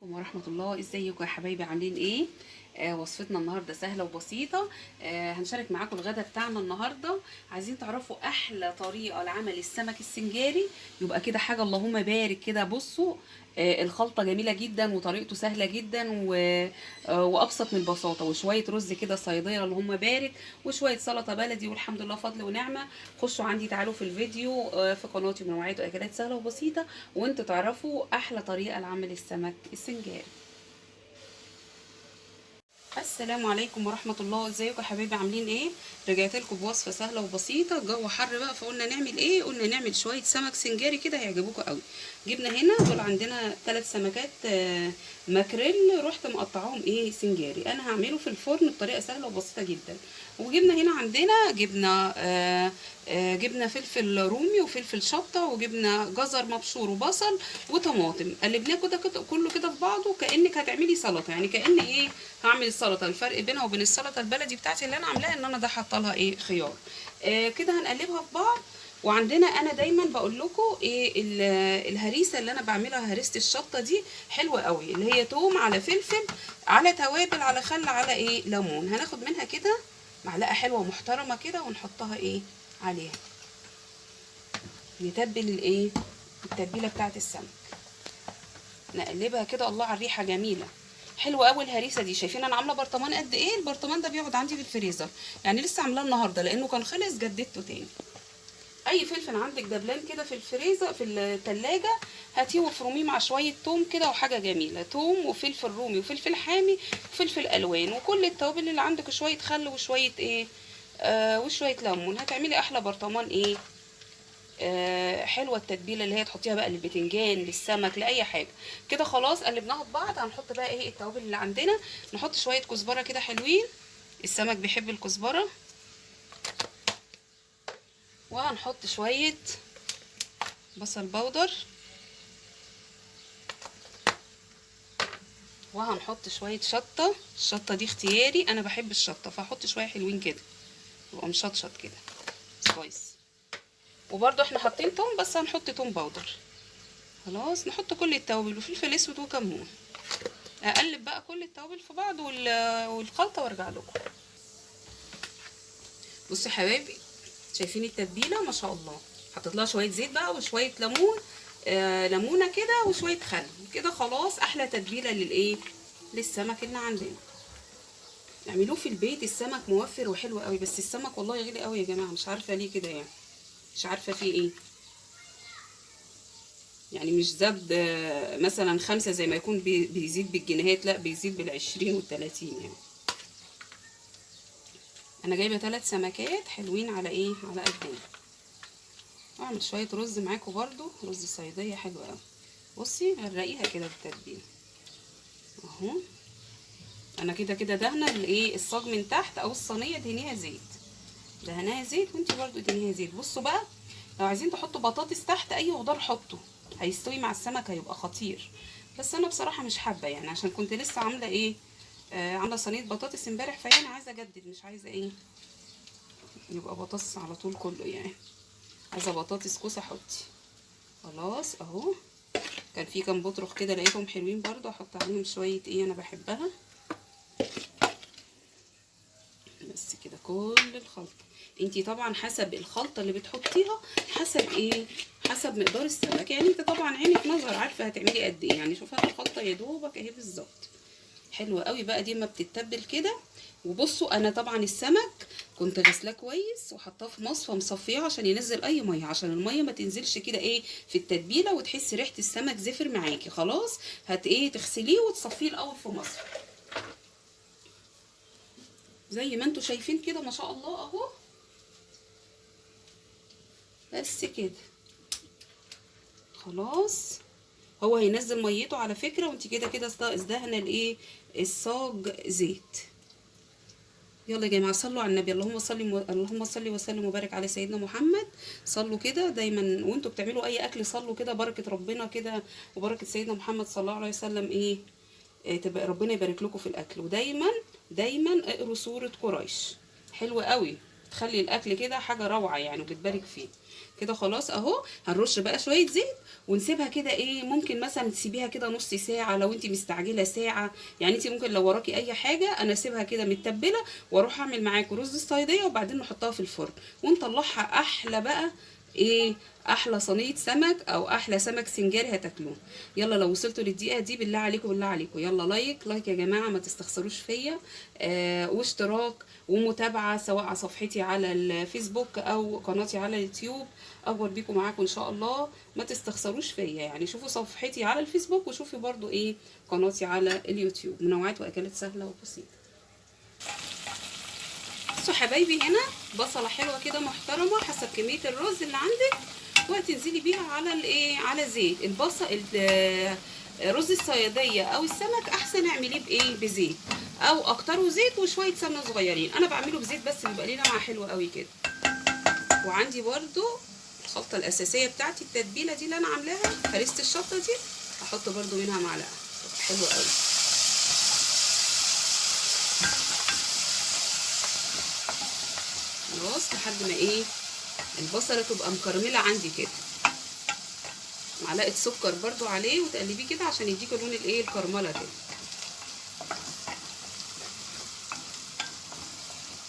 ورحمة الله. ازيكم يا حبايبي؟ عاملين ايه؟ وصفتنا النهارده سهلة وبسيطة. هنشارك معاكم الغدا بتاعنا النهارده. عايزين تعرفوا احلى طريقة لعمل السمك السنجاري؟ يبقى كده حاجة اللهم بارك كده. بصوا، الخلطة جميلة جدا وطريقته سهلة جدا وابسط من البساطة، وشوية رز كده صيدية اللهم بارك، وشوية سلطة بلدي، والحمد لله فضل ونعمة. خشوا عندي تعالوا في الفيديو، في قناتي منوعات واكلات سهلة وبسيطة، وانتوا تعرفوا احلى طريقة لعمل السمك السنجاري. السلام عليكم ورحمة الله. ازيكم يا حبايبي؟ عاملين ايه؟ رجعت لكم بوصفة سهلة وبسيطة. الجو حر بقى، فقلنا نعمل ايه؟ قلنا نعمل شوية سمك سنجاري كده هيعجبوكم قوي. جبنا هنا دول عندنا 3 سمكات، ماكريل، رحت مقطعاهم ايه سنجاري. انا هعمله في الفرن بطريقة سهلة وبسيطة جدا. وجبنا هنا عندنا جبنا جبنا فلفل رومي وفلفل شطة، وجبنا جزر مبشور وبصل وطماطم. قلبناه كده كده كله كده في بعضه كأنك هتعملي سلطة، يعني كأن ايه هعمل سلطة. الفرق بينها وبين السلطة البلدي بتاعتي اللي انا عاملاها ان انا ده حاطه لها ايه خيار. كده هنقلبها في بعض. وعندنا انا دايما بقول لكم ايه الهريسه اللي انا بعملها، هريسه الشطه دي حلوة قوي، اللي هي توم على فلفل على توابل على خل على ايه ليمون. هناخد منها كده معلقه حلوة محترمه كده ونحطها ايه عليها، نتبل الايه التتبيله بتاعت السمك، نقلبها كده. الله على الريحة، جميلة حلوة قوي الهريسه دي. شايفين انا عامله برطمان قد ايه؟ البرطمان ده بيقعد عندي في الفريزر، يعني لسه عاملاه النهارده لانه كان خلص جددته تاني. اي فلفل عندك دبلان كده في الفريزر في التلاجة هاتيه وافرميه مع شوية توم كده، وحاجه جميلة. توم وفلفل رومي وفلفل حامي وفلفل الوان وكل التوابل اللي عندك، شوية خل وشوية ايه وشوية ليمون، هتعملي احلى برطمان ايه حلوة التتبيله اللي هي تحطيها بقى للبتنجان للسمك لاي حاجة كده. خلاص قلبناها في بعض. هنحط بقى ايه التوابل اللي عندنا. نحط شوية كزبره كده حلوين، السمك بيحب الكزبره. وهنحط شوية بصل بودر، وهنحط شوية شطه. الشطه دي اختياري، انا بحب الشطه فهحط شوية حلوين كده، يبقى مشطشط كده spice. وبرده احنا حاطين توم، بس هنحط توم powder. خلاص نحط كل التوابل وفلفل اسود وكمون. اقلب بقى كل التوابل في بعض والخلطه وارجع لكم. بصوا يا حبايبي، شايفين التتبيله ما شاء الله. حطيت لها شوية زيت بقى وشوية ليمون، ليمونه كده وشوية خل كده. خلاص احلى تتبيله للايه للسمك اللي عندنا. اعملوه في البيت، السمك موفر وحلو قوي. بس السمك والله غالي قوي يا جماعة، مش عارفه ليه كده، يعني مش عارفه فيه ايه، يعني مش زاد مثلا 5 زي ما يكون بيزيد بالجنيهات، لا بيزيد بال20 وال30. يعني انا جايبه 3 سمكات حلوين على ايه على قدنا. اعمل شوية رز معاكم برضو، رز صيديه حلو قوي. بصي غرقيها كده بالتتبيله اهو. انا كده كده دهنه الايه الصاج من تحت او الصينية، دهنيها زيت، دهناها زيت، وانتي برضو دهنيها زيت. بصوا بقى لو عايزين تحطوا بطاطس تحت اي خضار حطوا، هيستوي مع السمك هيبقى خطير. بس انا بصراحة مش حابة، يعني عشان كنت لسه عامله ايه عامله صينية بطاطس امبارح، فانا عايزه اجدد، مش عايزه ايه يبقى بطاطس على طول كله، يعني عايزه بطاطس كوسة حطي. خلاص اهو. كان في كام بطرخ كده لقيتهم حلوين برضو، احط عليهم شوية ايه انا بحبها. بس كده كل الخلطة. انتي طبعا حسب الخلطة اللي بتحطيها، حسب ايه حسب مقدار السمك، يعني انت طبعا عينك نظر عارفه هتعملي قد ايه. يعني شوفي الخلطة يا دوبك اهي بالظبط، حلوة قوي بقى دي ما بتتبل كده. وبصوا انا طبعا السمك كنت غسلاه كويس وحطاه في مصفى مصفيه عشان ينزل اي مية، عشان المية ما تنزلش كده ايه في التتبيله وتحسي ريحه السمك زفر معاكي. خلاص هت ايه تغسليه وتصفية الاول في مصفى زي ما انتوا شايفين كده ما شاء الله اهو. بس كده خلاص هو هينزل ميته على فكرة، وانت كده كده دهنه الايه الصاج زيت. يلا يا جماعة صلوا على النبي، اللهم صل اللهم صل وسلم وبارك على سيدنا محمد. صلوا كده دايما وانتوا بتعملوا اي اكل، صلوا كده بركة ربنا كده وبركة سيدنا محمد صلى الله عليه وسلم ايه تبقى ربنا يبارك لكم في الاكل. ودايما دايما اقروا سورة قريش، حلوة قوي، تخلي الاكل كده حاجة روعه يعني وبتبارك فيه. كده خلاص اهو. هنرش بقى شوية زيت ونسيبها كده ايه، ممكن مثلا تسيبيها كده نص ساعة لو انت مستعجلة ساعة، يعني انت ممكن لو وراكي اي حاجة انا اسيبها كده متبله واروح اعمل معاكم رز الصياديه، وبعدين نحطها في الفرن ونطلعها احلى بقى ايه، احلى صينية سمك او احلى سمك سنجاري هتاكلوه. يلا لو وصلتوا للدقيقه دي بالله عليكم بالله عليكم يلا like like يا جماعة، ما تستخسروش فيا، واشتراك ومتابعة سواء على صفحتي على الفيسبوك او قناتي على اليوتيوب. اكبر بيكم معاكم ان شاء الله، ما تستخسروش فيا يعني. شوفوا صفحتي على الفيسبوك وشوفي برضو ايه قناتي على اليوتيوب، منوعات واكلات سهلة وبسيطة. بصوا حبايبي هنا بصله حلوة كده محترمه حسب كمية الرز اللي عندك، وهتنزلي بيها على الايه، على زيت البصل. رز الصياديه او السمك احسن اعمليه بايه، بزيت او اكتره زيت وشوية سمنه صغيرين. انا بعمله بزيت بس بيبقى ليه لمعة حلوة قوي كده. وعندي برده الخلطة الاساسية بتاعتي التتبيله دي اللي انا عاملاها، هرسه الشطه دي احط برده منها معلقه، تبقى حلوة قوي. خلاص لحد ما ايه البصله تبقى مكرمله عندي كده. معلقه سكر برده عليه وتقلبيه كده عشان يديكوا لون الايه الكرمله كده.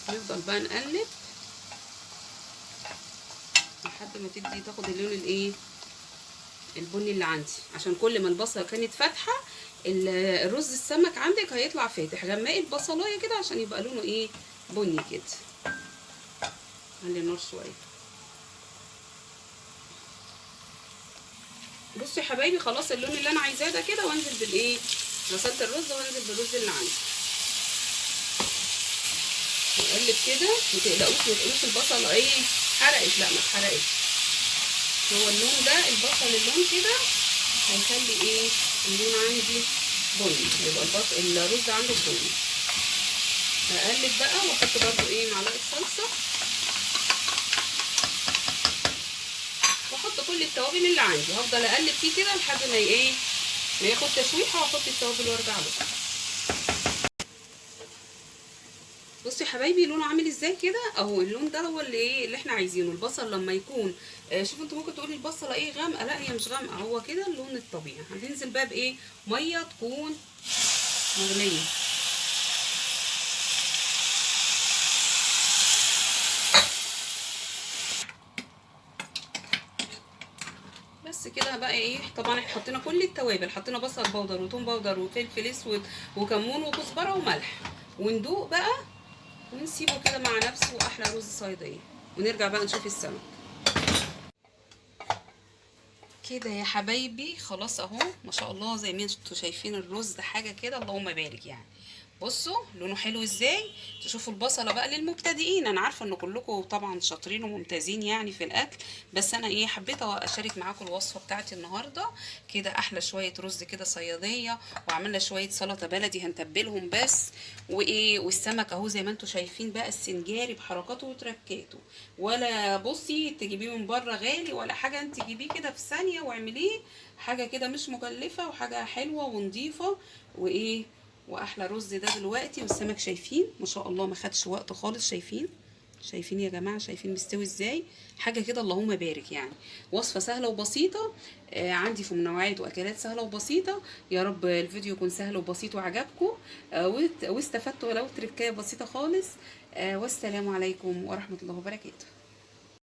نفضل بقى نقلب لحد ما تدي تاخد اللون الايه البني اللي عندي، عشان كل ما البصله كانت فاتحة الرز السمك عندك هيطلع فاتح. غمقي البصلايه كده عشان يبقى لونه ايه بني كده. علي النار شوية. بصوا يا حبايبي خلاص اللون اللي انا عايزاه ده كده، وانزل بالايه غسلت الرز وانزل بالرز اللي عندي. نقلب كده، ما تقلقوش ما تقولوش البصله ايه حرقت، لا ما اتحرقتش. هو اللون ده البصل اللون كده هيخلي ايه اللون عندي بني، هيبقى البصل الرز عنده بني. اقلب بقى واحط برده ايه معلقه صلصه، واحط كل التوابل اللي عندي. هفضل اقلب فيه كده لحد ما ايه ما ياخد تشويحه، واحط التوابل وارجع له. بصوا يا حبايبي لونه عامل ازاي كده اهو. اللون ده هو اللي ايه اللي احنا عايزينه. البصل لما يكون شوفوا انتوا ممكن تقولي البصله ايه غامقه، لا هي مش غامقه، هو كده اللون الطبيعي. هننزل بقى بايه مية تكون مغليه. بس كده بقى ايه، طبعا احنا حطينا كل التوابل، حطينا بصل بودر وثوم بودر وفلفل اسود وكمون وكزبره وملح، وندوق بقى ونسيبه كده مع نفسه احلى رز صياديه. ونرجع بقى نشوف السمك كده يا حبايبي. خلاص اهو ما شاء الله زي ما انتوا شايفين الرز حاجة كده اللهم بارك يعني. بصوا لونه حلو ازاي. تشوفوا البصله بقى للمبتدئين، انا عارفه ان كلكم طبعا شاطرين وممتازين يعني في الاكل، بس انا ايه حبيت اشارك معاكم الوصفة بتاعتي النهارده كده. احلى شوية رز كده صياديه، وعملنا شوية سلطة بلدي هنتبلهم بس، وايه والسمك اهو زي ما انتم شايفين بقى السنجاري بحركاته وتركاته، ولا بصي تجيبيه من بره غالي ولا حاجة، انت تجيبيه كده في ثانية واعمليه حاجة كده مش مكلفة وحاجه حلوة ونظيفه وايه واحلى رز ده دلوقتي. والسمك شايفين ما شاء الله ما خدش وقت خالص، شايفين شايفين يا جماعة، شايفين مستوي ازاي، حاجة كده اللهم بارك يعني. وصفه سهلة وبسيطة، عندي في منوعات واكلات سهلة وبسيطة. يا رب الفيديو يكون سهل وبسيط وعجبكم، واستفدتوا ولو تركايه بسيطة خالص. والسلام عليكم ورحمة الله وبركاته.